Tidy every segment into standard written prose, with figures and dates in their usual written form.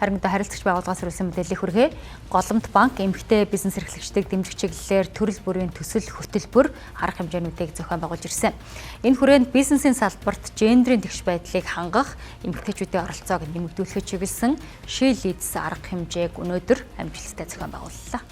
Харин одоо харилцагч байгууллагаас хүргэсэн мэдээллийг хүргэе. Голомт банк эмэгтэй бизнес эрхлэгчдийг дэмжих чиглэлээр төрөл бүрийн төсөл хөтөлбөр арга хэмжээнүүдийг зохион байгуулж ирсэн. Энэ хүрээнд бизнесийн салбарт гендрийн тэгш байдлыг хангах, эмэгтэйчүүдийн оролцоог нэмэгдүүлэхэд чиглэсэн She Leads арга хэмжээг өнөөдөр амжилттай зохион байгууллаа.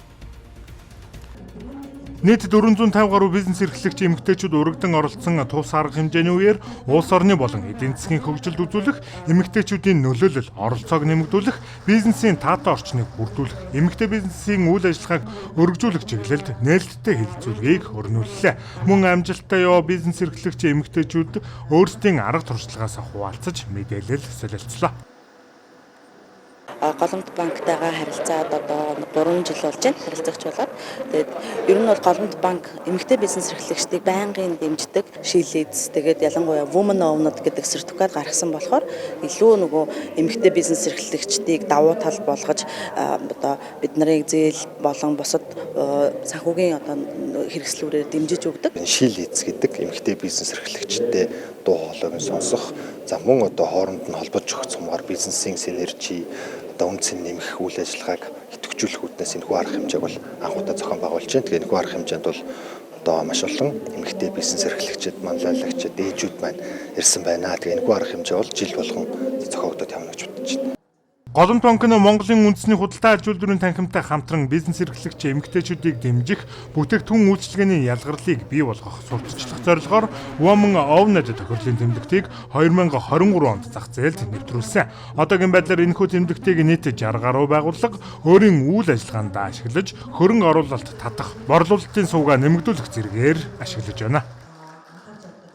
Нийт 450 гаруй бизнес эрхлэгч эмэгтэйчүүд урагдан оролцсон тус арга хэмжээний үеэр улс орны болон эдийн засгийн хөгжилд үзүүлэх, эмэгтэйчүүдийн нөлөөлөл, оролцоог нэмэгдүүлэх, бизнесийн таатай орчныг бүрдүүлэх, эмэгтэй бизнесийн үйл ажиллагааг өргөжүүлэх чиглэлд нээлттэй хэлэлцүүлгийг өрнүүллээ. Мөн амжилттай яваа бизнес эрхлэгч эмэгтэйчүүд өөрсдийн арга туршлагаас хуваалцаж мэдээлэл солилцлоо. Голомт банктайгаа харилцаад одоо 3 жил болж байна харилцагч болоод. Тэгээд ер нь бол Голомт банк эмэгтэй бизнес эрхлэгчдийг байнгын дэмждэг. She Leads, тэгээд ялангуяа Women Owned гэдэг сертификат гаргасан болохоор илүү нөгөө эмэгтэй бизнес эрхлэгчдийг давуу тал болгож, одоо бид нарыг зээл болон бусад санхүүгийн одоо хэрэгслүүрээр дэмжиж өгдөг. She Leads гэдэг эмэгтэй бизнес эрхлэгчтэй дуу хоолойг нь сонсох, за мөн одоо хооронд нь холбож өгөх цумгаар бизнесийн синержи, одоо үнэ цэн нэмэх үйл ажиллагааг идэвхжүүлэх үүднээс энэхүү арга хэмжээг бол анх удаа зохион байгуулж байна. Тэгээ энэхүү арга хэмжээнд бол одоо маш олон эмэгтэй бизнес эрхлэгчид, манлайлагчид, ээжүүд маань ирсэн байна. Тэгээ энэхүү арга хэмжээ бол жил болгон зохиогдоод явна гэж бодож байна. Голомт банк нь Монголын үндэсний худалдаа аж үйлдвэрийн танхимтай хамтран бизнес эрхлэгч эмэгтэйчүүдийг дэмжих, бүтээгдэхүүн үйлчилгээний ялгарлыг бий болгох, сурталчлах зорилгоор Women Owned тохирлын тэмдэгтийг 2023 онд зах зээлд нэвтрүүлсэн. Одоогийн байдлаар энэхүү тэмдэгтийг нийт 60 гаруй байгууллага өөрийн үйл ажиллагаанд ашиглаж, хөрөнгө оруулалт татах, борлуулалтын сувгаа нэмэгдүүлэх зэргээр ашиглаж байна.